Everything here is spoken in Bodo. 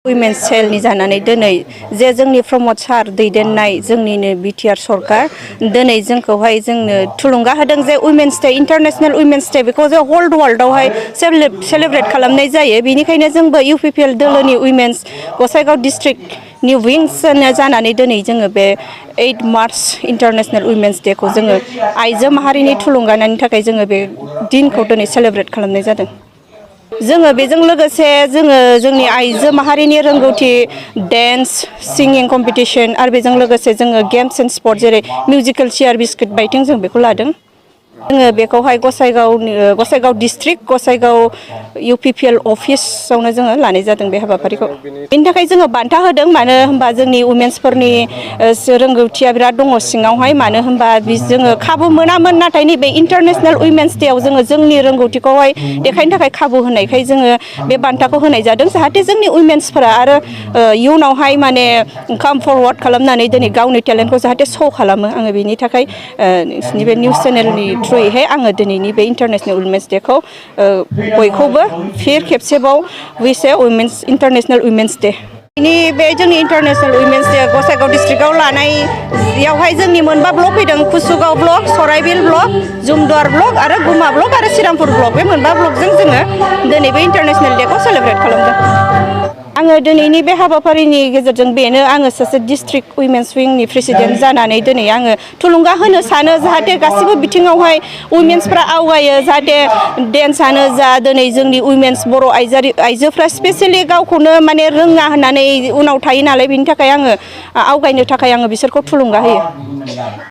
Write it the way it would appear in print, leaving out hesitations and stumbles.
वुमेन्स सेलनि जानानै दिनै जे जोंनि प्रमद सार दैदेननाय जोंनिनो बिटिआर सरकार दिनै जोंखौहाय जोंनो थुलुंगा होदों जे women's day international women's day बेखौ जों होल वर्ल्डआवहाय सेलेब्रेट खालामनाय जायो। बेनिखायनो जोंबो इउपिपिएल दोलोनि वुमेन्स गसाइगाव डिस्ट्रिक्टनि विंस जानानै दिनै जोङो बे 8 मार्च इन्टारनेशनेल वुमेन्स डेखौ जोङो आइजो माहारिनि थुलुंगानायनि थाखाय जोङो बे दिनखौ दिनै सेलेब्रेट खालामनाय जादों। जोङो बेजों लोगोसे जोङो जोंनि आइजो माहारिनि रोंगौथि डेन्स सिंगिं कम्पिटिशन आरो बेजों लोगोसे जोङो गेम्स एन्ड स्पर्ट जेरै मिउजिकेल चेयार बिस्कुट बाइटिं जों बेखौ लादों। जोङो बेखौहाय गसाइगाव डिस्ट्रिक्ट गसाइगाव इउपिपिएल अफिसावनो जोङो लानाय जादों बे हाबाफारिखौ। बेनि थाखाय जोङो बान्था होदों मानो होनबा जोंनि वुमेन्सफोरनि रोंगौथिया बिराद दङ सिङावहाय मानो होनबा जोङो खाबु मोनामोन नाथाय नैबे इन्टारनेशनेल वुमेन्स डेआव जोङो जोंनि रोंगौथिखौहाय देखायनो थाखाय खाबु होनायखाय जोङो बे बान्थाखौ होनाय जादों जाहाथे जोंनि वुमेन्सफोरा आरो इयुनावहाय माने काम फरवार्ड खालामनानै दिनै गावनि टेलेन्टखौ जाहाथे शो खालामो आङो बेनि थाखाय नोंसिनि बे निउस चेनेलनि थ्रुयैहाय आङो दिनैनि बे इन्टारनेशनेल वुमेन्स डेखौ बयखौबो फिर खेबसेबाव उइस ए वुमेन्स इन्टारनेशनेल वुमेन्स डे। बे जोंनि इन्टारनेशनेल वुमेन्स डे गसाइगाव डिस्ट्रिक्टआव लानायावहाय जोंनि मोनबा ब्लक फैदों कुसुगाव ब्लक सराइबिल ब्लक जुमदुवार ब्लक आरो गुमा ब्लक आरो श्रीरामपुर ब्लक बे मोनबा ब्लकजों जोङो दिनै बे इन्टारनेशनेल डेखौ सेलेब्रेट खालामदों। आङो दिनैनि बे हाबाफारिनि गेजेरजों बेनो आङो सासे डिस्ट्रिक्ट वुमेन्स विंनि प्रेसिडेन्ट जानानै दिनै आङो थुलुंगा होनो सानो जाहाथे गासिबो बिथिङावहाय वुमेन्सफ्रा आवगायो जाहाथे डेन्सआनो जा दिनै जोंनि वुमेन्स बर' आइजोफ्रा स्पेसियेलि गावखौनो माने रोङा होननानै उनाव थायो नालाय बेनि थाखाय आङो आवगायनो थाखाय आङो बिसोरखौ थुलुंगा होयो।